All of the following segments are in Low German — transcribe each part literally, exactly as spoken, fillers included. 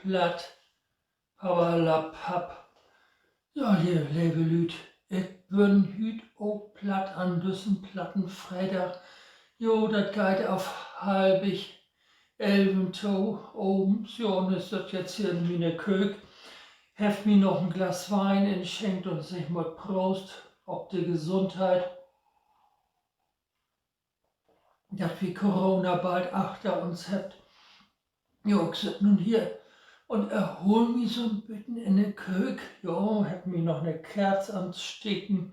Platt. Papperlapapp. Ja, hier, leve Lüüd, ik bün hüüt ok platt an düssen platten Freedag. Jo, dat geiht af halvig elven to avends. Jo, un is dat jetzt hier in miene Köök. Heff mi noch en Glas Wien inschenkt un segg mal Proost op de Gesundheit, dat wi Corona bald achter uns hebbt. Jo, ik sitt nu hier un erhool mi so'n beten in de Köök. Jo, heff mi noch 'ne Kerz ansteken.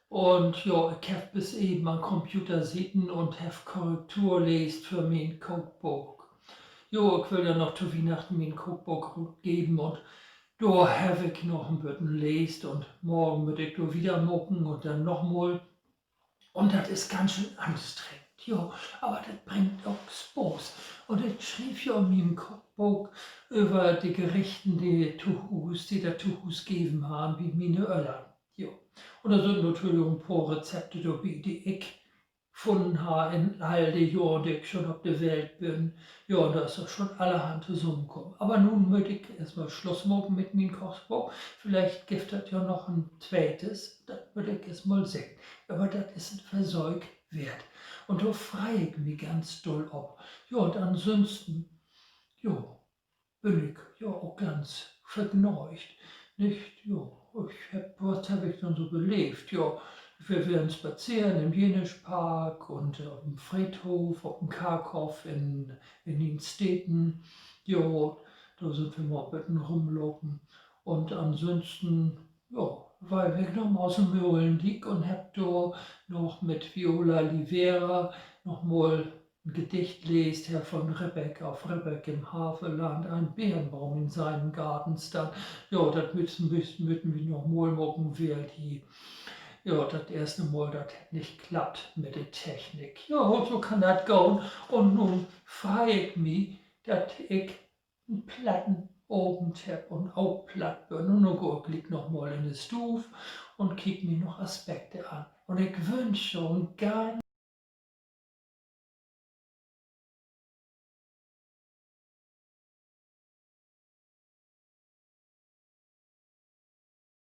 Un jo, ik heff bit even an Computer seten un heff Korrektur leest för mien Kookbook. Jo, ik will ja noch to Wiehnachten mien Kookbook rutgeven un dor heff ik noch en beten leest un morgen mutt ik dor wieder maken un denn noch mal. Un dat is ganz schöön anstrengend, jo, aver dat bringt ok Spaaß. Un ik schriev ja in mien Kookbook över de Gerichten, de to Huus, de dat to Huus geven harr bi miene Öllern. Jo. Un dor sünd natürlich ok en poor Rezepte dorbi, de ik funnen harr in all de Johren, de ik schon op de Welt bün. Jo, dor is ok schon allerhand tosamenkamen. Aver nu mutt ik eerstmal Sluss maken mit mien Kookbook. Villicht gifft dat ja noch en tweetes, dat mutt ik eerstmal sehn. Aver dat is en Versöök weert. Un dor frei ik mi ganz doll op. Jo, un ansünsten, jo, bün ik ja ok ganz vergnöögt, nich? Jo, ik heff, wat heff ik denn so beleevt? Jo, wi weren spazeren in'n Jenischpark un op den Friedhoff, op den Karkhoff in, in Nienstedten. Jo, dor sünd wi mal en beten rümlopen. Un ansünsten, jo, weer ik noch mal in Mölendiek un heff dor noch mit Viola Livera noch mal en Gedicht leest, hier von Ribbeck, auf Ribbeck im Havelland, ein Birnbaum in seinem Garten stand. Jo, dat müssen, müssen, müssen wi noch mal maken, wiel hier, jo, dat eerste Mal, dat hett nich klappt mit de Technik. Jo, so kann dat gahn. Un nu frei ik mi, dat ik en platten Avend hebb un ok platt bün. Un nu gah ik gliek noch mal in de Stuuv un kiek mi noch Aspekte an. Un ik wünsch jo en ganz